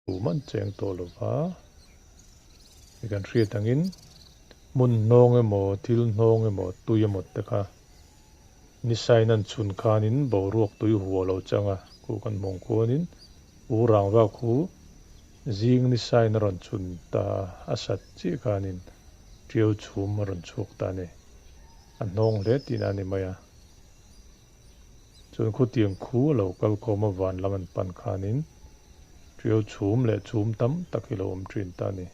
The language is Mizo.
Tuman cheng tawh lo va, mi kan hriat angin hmun hnawng emaw, thil hnawng emaw, tui emaw te kha ni sain an chhun khanin boruak tui huah lo chang a, khu kan hmawng khuanin u rangva khu zing ni sain a rawn chhun ta a sat chiah khanin tiau chhum a rawn chhuak ta a ni. A hnawng hle tihna a ni mai a. Chuan khutiang khu a lo kal khawm a van lam an pan khanin tiau chhum leh chhum tam tak hi lo awm thin ta a ni.